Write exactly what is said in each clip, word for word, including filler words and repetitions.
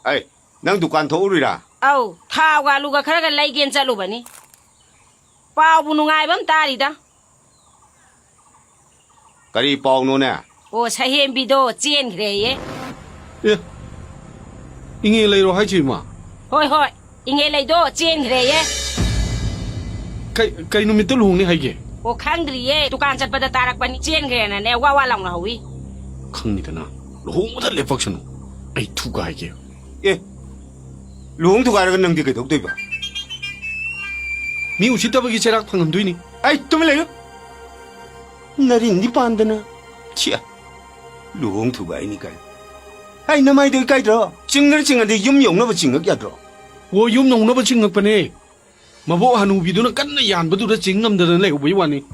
ꯑꯩ, ꯅꯪ ꯗꯨꯀꯥꯟ ꯊꯣꯛꯎꯔꯤꯔꯥ? ꯑꯧ, ꯊꯥꯎꯒ ꯑꯂꯨꯒ ꯈꯔꯒ ꯂꯩꯒꯦꯅ ꯆꯠꯂꯨꯕꯅꯤ꯫ ꯄꯥꯎꯕꯨ ꯅꯨꯡꯉꯥꯏꯕ ꯑꯃ ꯇꯥꯔꯤꯗ꯫ ꯀꯔꯤ ꯄꯥꯎꯅꯣꯅꯦ? ꯑꯣ, ꯁꯍꯦꯝꯕꯤꯗꯣ ꯆꯦꯟꯈ꯭ꯔꯦꯌꯦ꯫ ꯑꯦ, ꯏꯉꯦ ꯂꯩꯔꯣ ꯍꯥꯏꯁꯤ, ꯏꯃꯥ? ꯍꯣꯏ, ꯍꯣꯏ, ꯏꯉꯦ ꯂꯩꯗꯣ ꯆꯦꯟꯈ꯭ꯔꯦꯌꯦ꯫ ꯀꯩ, ꯀꯩ ꯅꯨꯃꯤꯠꯇ ꯂꯨꯍꯣꯡꯅꯤ ꯍꯥꯏꯒꯦ? ꯑꯣ, ꯈꯪꯗ꯭ꯔꯤꯌꯦ, ꯗꯨꯀꯥꯟ ꯆꯠꯄꯗ ꯇꯥꯔꯛꯄꯅꯤ, ꯆꯦꯟꯈ꯭ꯔꯦꯅꯅꯦ ꯋꯥ ꯋꯥ ꯂꯥꯎꯅ ꯍꯧꯏ꯫ ꯈꯪꯅꯤꯗꯅ, ꯂꯨꯍꯣꯡꯕꯗ ꯂꯦꯞꯄꯛꯁꯅꯨ, ꯑꯩ ꯊꯨꯒꯥꯏꯒꯦ꯫ ꯑꯦ, ꯂꯨꯍꯣꯡ ꯊꯨꯒꯥꯏꯔꯒ ꯅꯪꯗꯤ ꯀꯩꯗꯧꯗꯣꯏꯕ? ꯃꯤ ꯎꯁꯤꯠꯇꯕꯒꯤ ꯆꯩꯔꯥꯛ ꯐꯪꯍꯟꯗꯣꯏꯅꯤ꯫ ꯑꯩ ꯇꯨꯃꯤꯟ ꯂꯩꯌꯨ꯫ ꯅꯔꯤꯟꯗꯤ ꯄꯥꯟꯗꯅ꯫ ꯁꯤ, ꯂꯨꯍꯣꯡ ꯊꯨꯒꯥꯏꯅꯤ ꯀꯥꯏ꯫ ꯑꯩ ꯅꯃꯥꯏꯗꯣ ꯏꯀꯥꯏꯗ꯭ꯔꯣ? ꯆꯤꯡꯗꯅ ꯆꯤꯡꯉꯗꯤ ꯌꯨꯝ ꯌꯧꯅꯕ ꯆꯤꯡꯉꯛ ꯌꯥꯗ꯭ꯔꯣ? ꯑꯣ, ꯌꯨꯝ ꯌꯧꯅꯕ ꯆꯤꯡꯉꯛꯄꯅꯦ꯫ ꯃꯕꯣꯛ ꯍꯅꯨꯕꯤꯗꯨꯅ ꯀꯟꯅ ꯌꯥꯟꯕꯗꯨꯗ ꯆꯤꯡ ꯉꯝꯗꯗꯅ ꯂꯩꯍꯧꯕꯩ ꯋꯥꯅꯤ꯫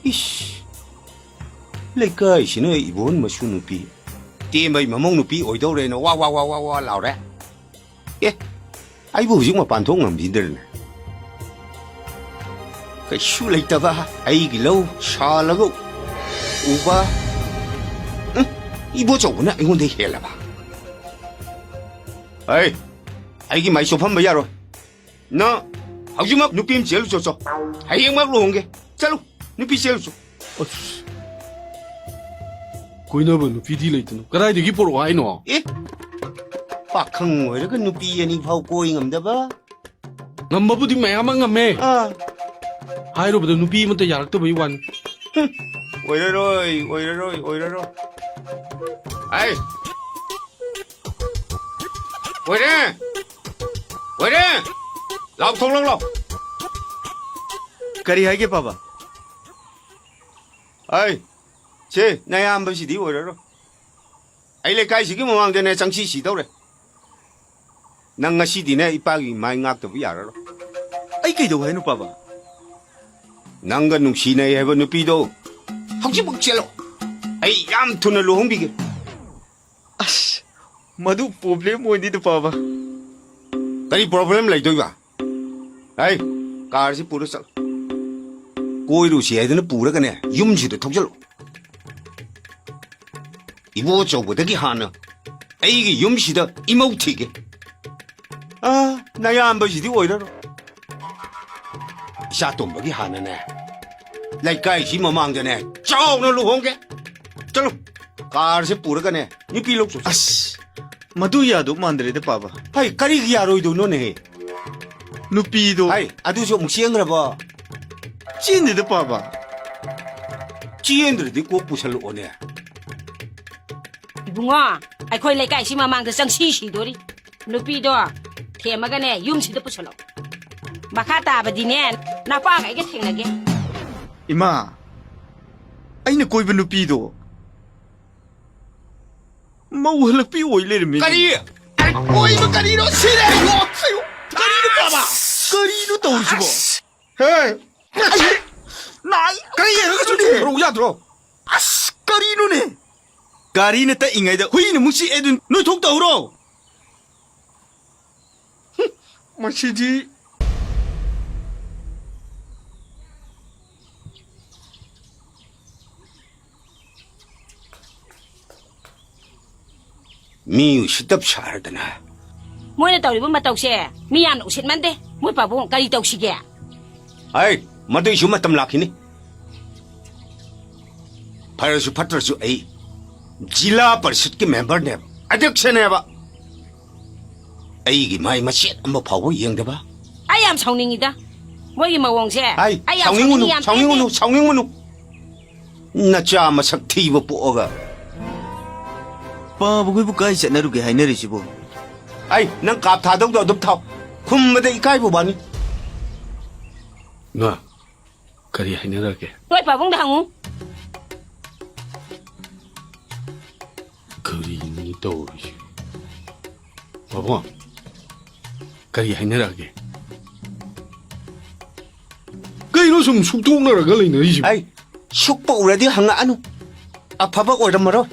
ꯏꯁ, ꯂꯩꯀꯥꯏꯁꯤꯅ ꯏꯕꯣꯟ ꯃꯁꯨ ꯅꯨꯄꯤ, ꯇꯦꯝꯕꯩ ꯃꯃꯧ ꯅꯨꯄꯤ ꯑꯣꯏꯗꯧꯔꯦꯅ ꯋꯥ ꯋꯥ ꯋꯥ ꯋꯥ ꯋꯥ ꯂꯥꯎꯔꯦ꯫ ꯑꯦ, ꯑꯩꯕꯨ ꯍꯧꯖꯤꯛ ꯃꯄꯥꯟ ꯊꯣꯛ ꯉꯝꯕꯤꯗ꯭ꯔꯅꯦ? ꯀꯩꯁꯨ ꯂꯩꯇꯕ ꯑꯩꯒꯤ ꯂꯧ ꯁꯥꯜꯂꯒ ꯎꯕ, ꯎꯝ, ꯏꯕꯣꯆꯧꯕꯅ ꯑꯩꯉꯣꯟꯗ ꯍꯦꯜꯂꯕ? ꯑꯩ, ꯑꯩꯒꯤ ꯃꯥꯏ ꯆꯣꯞꯍꯟꯕ ꯌꯥꯔꯣꯏ꯫ ꯅꯪ ꯍꯧꯖꯤꯛꯃꯛ ꯅꯨꯄꯤ ꯑꯃ ꯆꯦꯜꯂꯨꯆꯣ, ꯆꯣ꯫ ꯍꯌꯦꯡꯃꯛ ꯂꯨꯍꯣꯡꯒꯦ꯫ ꯆꯠꯂꯨ, ꯅꯨꯄꯤ ꯆꯦꯜꯂꯨꯆꯣ꯫ ꯑꯁ, ꯀꯣꯏꯅꯕ ꯅꯨꯄꯤꯗꯤ ꯂꯩꯇꯅ ꯀꯗꯥꯏꯗꯒꯤ ꯄꯨꯔꯛꯑꯣ ꯍꯥꯏꯅꯣ? ꯑꯦ, ꯄꯥꯈꯪ ꯑꯣꯏꯔꯒ ꯅꯨꯄꯤ ꯑꯅꯤ ꯐꯥꯎ ꯀꯣꯏ ꯉꯝꯗꯕ? ꯉꯝꯕꯕꯨꯗꯤ ꯃꯌꯥꯝ ꯑꯃ ꯉꯝꯃꯦ꯫ ꯑꯥ꯫ ꯍꯥꯏꯔꯨꯕꯗ ꯅꯨꯄꯤ ꯑꯃꯠꯇ ꯌꯥꯔꯛꯇꯕꯩ ꯋꯥꯅꯤ꯫ ꯍꯨꯝ, ꯑꯣꯏꯔꯔꯣꯏ, ꯑꯣꯏꯔꯔꯣꯏ, ꯑꯣꯏꯔꯔꯣꯏ꯫ ꯑꯩ, ꯑꯣꯏꯔꯦ! ꯑꯣꯏꯔꯦ! ꯂꯥꯎ, ꯊꯣꯛꯂꯛ ꯂꯥꯎ꯫ ꯀꯔꯤ ꯍꯥꯏꯒꯦ, ꯄꯥꯕ? ꯑꯩ, ꯁꯦ, ꯅꯌꯥꯝꯕꯁꯤꯗꯤ ꯑꯣꯏꯔꯔꯣꯏ꯫ ꯑꯩ ꯂꯩꯀꯥꯏꯁꯤꯒꯤ ꯃꯃꯥꯡꯗꯅꯦ ꯆꯪꯁꯤ ꯁꯤꯗꯧꯔꯦ꯫ ꯅꯪ ꯉꯁꯤꯗꯤꯅꯦ ꯏꯄꯥꯒꯤ ꯃꯥꯏ ꯉꯥꯛꯇꯕ ꯌꯥꯔꯔꯣꯏ꯫ ꯑꯩ ꯀꯩꯗꯧ ꯍꯥꯏꯅꯣ, ꯄꯥꯕ? ꯅꯪꯒ ꯅꯨꯡꯁꯤꯅꯩ ꯍꯥꯏꯕ ꯅꯨꯄꯤꯗꯣ ꯍꯧꯖꯤꯛꯃꯛ ꯆꯦꯜꯂꯣ꯫ ꯑꯩ ꯌꯥꯝ ꯊꯨꯅ ꯂꯨꯍꯣꯡꯕꯤꯒꯦ꯫ ꯑꯁ, ꯃꯗꯨ problem ꯑꯣꯏꯅꯤꯗ, ꯄꯥꯕ꯫ ꯀꯔꯤ problem ꯂꯩꯗꯣꯏꯕ? ꯍꯩ, car ꯁꯤ ꯄꯨꯔ ꯆꯠꯂꯣ꯫ ꯀꯣꯏꯔꯨꯁꯤ ꯍꯥꯏꯗꯅ ꯄꯨꯔꯒꯅꯦ, ꯌꯨꯝꯁꯤꯗ ꯊꯧꯖꯜꯂꯣ꯫ ꯏꯕꯣꯆꯧꯕꯗꯒꯤ ꯍꯥꯟꯅ ꯑꯩꯒꯤ ꯌꯨꯝꯁꯤꯗ ꯏꯃꯧ ꯊꯤꯒꯦ꯫ ꯑꯥ, ꯅꯌꯥꯝꯕꯁꯤꯗꯤ ꯑꯣꯏꯔꯔꯣꯏ꯫ ꯏꯆꯥ ꯇꯣꯝꯕꯒꯤ ꯍꯥꯟꯅꯅꯦ, ꯂꯩꯀꯥꯏꯁꯤ ꯃꯃꯥꯡꯗꯅꯦ, ꯆꯥꯎꯅ ꯂꯨꯍꯣꯡꯒꯦ꯫ ꯆꯠꯂꯨ, ꯀꯥꯔꯁꯦ ꯄꯨꯔꯒꯅꯦ, ꯅꯨꯄꯤ ꯂꯧ ꯆꯠꯁꯤ꯫ ꯑꯁ, ꯃꯗꯨ ꯌꯥꯗꯧ ꯃꯥꯟꯗ꯭ꯔꯦꯗ, ꯄꯥꯕ꯫ ꯍꯩ, ꯀꯔꯤꯒꯤ ꯌꯥꯔꯣꯏꯗꯣꯏꯅꯣꯅꯦꯍꯦ? ꯅꯨꯄꯤꯗꯣ ꯍꯩ, ꯑꯗꯨꯁꯨ ꯑꯃꯨꯛ ꯆꯦꯟꯈ꯭ꯔꯕꯣ? ꯆꯦꯟꯗꯦꯗ, ꯄꯥꯕ꯫ ꯆꯦꯟꯗ꯭ꯔꯗꯤ ꯀꯣꯛ ꯄꯨꯁꯜꯂꯛꯑꯣꯅꯦ꯫ ꯏꯕꯨꯡꯉꯣ, ꯑꯩꯈꯣꯏ ꯂꯩꯀꯥꯏꯁꯤ ꯃꯃꯥꯡꯗ ꯆꯪꯁꯤ ꯁꯤꯗꯣꯔꯤ꯫ ꯅꯨꯄꯤꯗꯣ ꯊꯦꯝꯃꯒꯅꯦ, ꯌꯨꯝꯁꯤꯗ ꯄꯨꯁꯜꯂꯣ꯫ ꯃꯈꯥ ꯇꯥꯕꯗꯤꯅꯦ, ꯅꯄꯥꯒ ꯑꯩꯒ ꯊꯦꯡꯅꯒꯦ꯫ ꯏꯃꯥ, ꯑꯩꯅ ꯀꯣꯏꯕ ꯅꯨꯄꯤꯗꯣ ꯃꯧ ꯍꯜꯂꯛꯄꯤ ꯑꯣꯏ ꯂꯩꯔꯝꯃꯤ꯫ ꯀꯔꯤ? ꯑꯩ ꯀꯣꯏꯕ ꯀꯔꯤꯅꯣ? ꯁꯤꯔꯦ! ꯑꯩꯌꯣ! ꯑꯩꯌꯣ! ꯀꯔꯤꯅꯣ, ꯄꯥꯕ? ꯀꯔꯤꯅꯣ ꯇꯧꯔꯤꯁꯤꯕꯣ? ꯍꯦ! ꯅꯥꯏ! ꯀꯔꯤ ꯌꯦꯡꯉꯒ ꯁꯨꯝ ꯆꯨꯝꯊꯣꯔꯛꯎ ꯌꯥꯗ꯭ꯔꯣ? ꯑꯁ, ꯀꯔꯤꯅꯣꯅꯦ? ꯒꯥꯔꯤꯅ ꯇꯛꯏꯉꯩꯗ ꯍꯨꯏꯅ ꯑꯃꯨꯛ ꯆꯤꯛꯑꯦ ꯑꯗꯨ ꯅꯣꯏ ꯊꯣꯛ ꯇꯧꯔꯣ꯫ ꯍꯨꯝ, ꯃꯁꯤꯗꯤ꯫ ꯃꯤ ꯎꯁꯤꯠꯇꯕ ꯁꯥꯔꯗꯅ꯫ ꯃꯣꯏꯅ ꯇꯧꯔꯤꯕ ꯃꯇꯧꯁꯦ ꯃꯤ ꯌꯥꯝꯅ ꯎꯁꯤꯠꯃꯟꯗꯦ꯫ ꯃꯣꯏ ꯄꯥꯕꯨꯡ ꯀꯔꯤ ꯇꯧꯁꯤꯒꯦ? ꯑꯩ ꯃꯗꯨꯏꯁꯨ ꯃꯇꯝ ꯂꯥꯛꯈꯤꯅꯤ꯫ ꯐꯔꯁꯨ ꯐꯠꯇ꯭ꯔꯁꯨ ꯑꯩ ꯖꯤꯂꯥ ꯄꯔꯤꯁꯠꯀꯤ ꯃꯦꯝꯕꯔꯅꯦꯕ, ꯑꯗ꯭ꯌꯛꯁꯅꯦꯕ꯫ ꯑꯩꯒꯤ ꯃꯥꯏ ꯃꯆꯦꯠ ꯑꯃ ꯐꯥꯎꯕ ꯌꯦꯡꯗꯕ꯫ ꯑꯩ ꯌꯥꯝ ꯁꯥꯎꯅꯤꯡꯉꯤꯗ꯫ ꯃꯣꯏꯒꯤ ꯃꯑꯣꯡꯁꯦ ꯍꯥꯏ, ꯑꯩ ꯌꯥꯝ ꯁꯥꯎꯅꯤꯡꯉꯨꯅꯨ, ꯁꯥꯎꯅꯤꯡꯉꯤ, ꯌꯥꯝ ꯁꯥꯎꯅꯤꯡꯉꯨꯅꯨ, ꯄꯦꯟꯗꯦ꯫ ꯁꯥꯎꯅꯤꯡꯉꯨꯅꯨ꯫ ꯅꯆꯥ ꯃꯁꯛ ꯊꯤꯕ ꯄꯣꯛꯑꯒ꯫ ꯄꯥꯕꯈꯣꯏꯕꯨ ꯀꯥꯏ ꯆꯠꯅꯔꯨꯒꯦ ꯍꯥꯏꯅꯔꯤꯁꯤꯕꯣ? ꯑꯩ ꯅꯪ ꯀꯥꯞ ꯊꯥꯗꯧꯗꯣ ꯑꯗꯨꯝ ꯊꯥꯎ꯫ ꯈꯨꯝꯕꯗ ꯏꯀꯥꯏꯕ ꯋꯥꯅꯤ꯫ ꯉꯥ, ꯀꯔꯤ ꯍꯥꯏꯅꯔꯒꯦ? ꯅꯣꯏ ꯄꯥꯕꯨꯡꯗ ꯍꯪꯉꯨ꯫ ꯀꯔꯤꯅꯣ ꯇꯧꯔꯤꯁꯤ? ꯄꯥꯕꯨꯡ, ꯀꯔꯤ ꯍꯥꯏꯅꯔꯛꯑꯒꯦ? ꯀꯩꯅꯣ ꯁꯨꯝ ꯁꯨꯛꯇꯣꯛꯅꯔꯒ ꯂꯩꯅꯔꯤꯁꯤꯕꯣ? ꯑꯩ ꯁꯨꯛꯄ ꯎꯔꯗꯤ ꯍꯪꯉꯛꯑꯅꯨ꯫ ꯑꯐꯕ ꯑꯣꯏꯔꯝꯃꯔꯣꯏ꯫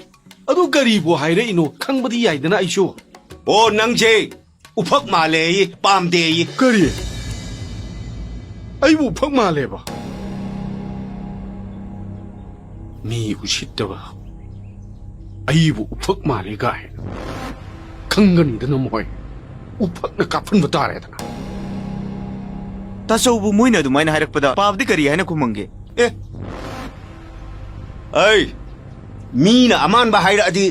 ꯑꯗꯨ ꯀꯔꯤꯕꯨ ꯍꯥꯏꯔꯛꯏꯅꯣ? ꯈꯪꯕꯗꯤ ꯌꯥꯏꯗꯅ ꯑꯩꯁꯨ꯫ ꯑꯣ, ꯅꯪꯁꯦ ꯎꯐꯛ ꯃꯥꯜꯂꯦꯌꯦ, ꯄꯥꯝꯗꯦꯌꯦ꯫ ꯀꯔꯤ? ꯑꯩꯕꯨ ꯎꯐꯛ ꯃꯥꯜꯂꯦꯕ? ꯃꯤ ꯎꯁꯤꯠꯇꯕ, ꯑꯩꯕꯨ ꯎꯐꯛ ꯃꯥꯜꯂꯦ ꯀꯥꯏꯅ꯫ ꯈꯪꯒꯅꯤꯗꯅ ꯃꯈꯣꯏ꯫ ꯎꯐꯛꯅ ꯀꯥꯞꯍꯟꯕ ꯇꯥꯔꯦꯗꯅ꯫ ꯇꯥꯆꯧꯕꯨ ꯃꯣꯏꯅ ꯑꯗꯨꯃꯥꯏꯅ ꯍꯥꯏꯔꯛꯄꯗ ꯄꯥꯕꯗꯤ ꯀꯔꯤ ꯍꯥꯏꯅ ꯈꯨꯝꯃꯝꯒꯦ? ꯑꯦ, ꯑꯩ, ꯃꯤꯅ ꯑꯃꯥꯟꯕ ꯍꯥꯏꯔꯛꯑꯗꯤ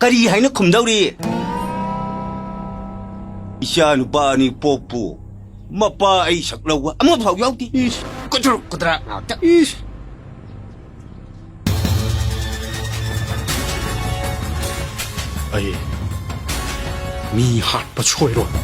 ꯀꯔꯤ ꯍꯥꯏꯅ ꯈꯨꯝꯗꯧꯔꯤ? ꯏꯆꯥ ꯅꯨꯄꯥ ꯑꯅꯤ ꯄꯣꯛꯄꯨ ꯃꯄꯥ ꯑꯩ ꯁꯛ ꯂꯧꯕ ꯑꯃꯐꯥꯎ ꯌꯥꯎꯗꯦ꯫ ꯏꯁ꯫ ꯀꯨꯗ꯭ꯔꯨꯛ ꯀꯨꯗ꯭ꯔꯥꯛ ꯉꯥꯛꯇ꯫ ꯏꯁ꯫ ꯑꯩ ꯃꯤ ꯍꯥꯠꯄ ꯁꯣꯏꯔꯣꯏ꯫